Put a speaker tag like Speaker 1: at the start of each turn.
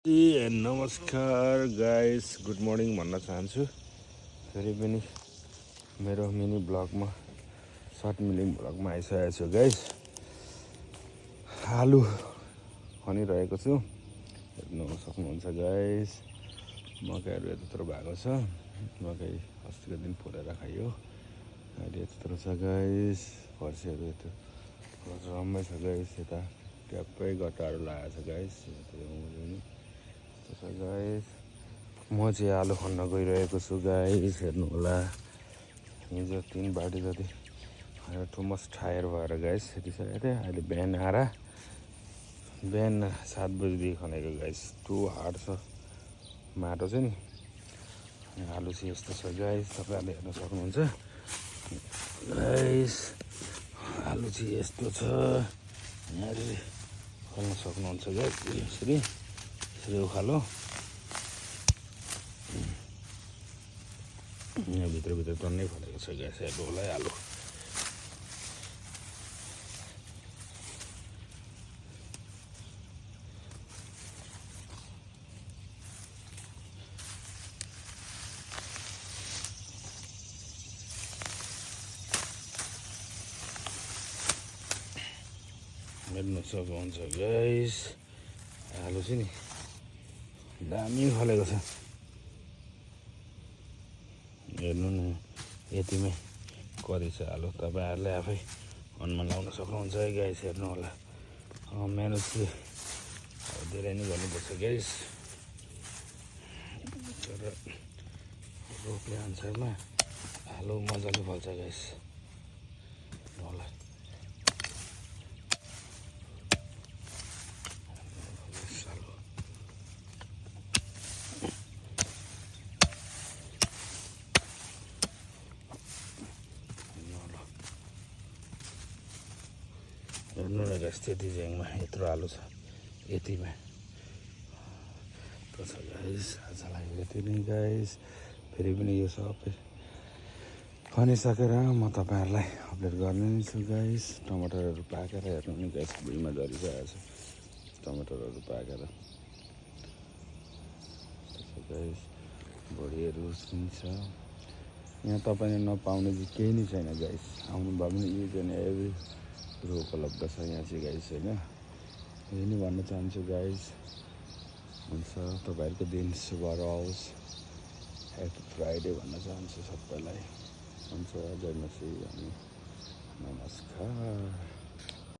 Speaker 1: नमस्कार guys, good morning भन्न चाहन्छु। फेरि पनि मेरो मिनी ब्लगमा सर्ट मिनी ब्लगमा आइसकेको छु गाइस। आलु खनिरहेको छु, हेर्नु सक्नुहुन्छ गाइस। मकैहरू यत्रो भएको छ, मकै अस्तिको दिन फुलेर खायो, अहिले यत्रो छ गाइस। फर्सीहरू यत्रो रम्मै छ गाइस। यता ट्याप्पै गट्टाहरू लगाएको छ गाइस। गाइस म चाहिँ आलु खन्न गइरहेको छु गाइस, हेर्नु होला। हिजो 3 बाटी जति टु मच टायर भएर गाइस यतिसकेको थिएँ। अहिले बिहान आएर बिहान 7 बजीदेखि खनेको गाइस। टु हार्ड छ माटो चाहिँ नि। आलु चाहिँ यस्तो छ गाइस, तपाईँहरूले हेर्न सक्नुहुन्छ गाइस। आलु चाहिँ यस्तो छ, यहाँले खल्न सक्नुहुन्छ गाइस। यसरी उखालो यहाँ भित्र टन्नै फलेको छ गाइस, हेर्नु होला आलु। हेर्नु सक्नुहुन्छ गाइस, आलु चाहिँ नि दामी फलेको छ। हेर्नु न, यतिमै कति छ आलु, तपाईँहरूले आफै अनुमान लगाउन सक्नुहुन्छ है गाइस। हेर्नु होला, मेहनत चाहिँ धेरै नै गर्नुपर्छ गाइस। तर रोप्ने अनुसारमा आलु मजाले फल्छ गाइस। हेर्नु होला, हेर्नु न गाइस, त्यति झ्याङमा यत्रो आलु छ, यतिमा त छ गाइस। आजलाई यति नै गाइस। फेरि पनि यो सबै खनिसकेर म तपाईँहरूलाई अपडेट गर्ने नै छु गाइस। टमाटरहरू पाकेर हेर्नु नि गाइस, भुइँमा झरिसकेको छ टमाटरहरू पाकेर गाइस। भोडीहरू पनि छ यहाँ, तपाईँले नपाउने चाहिँ केही नै छैन गाइस। आउनुभयो भने युज एन्ड एभ्री कुरो उपलब्ध छ यहाँ चाहिँ गाइस, होइन। यही नै भन्न चाहन्छु गाइस। हुन्छ, तपाईँहरूको दिन शुभ रहोस्। ह्याप्पी फ्राइडे भन्न चाहन्छु सबैलाई। हुन्छ, जय मसी अनि नमस्कार।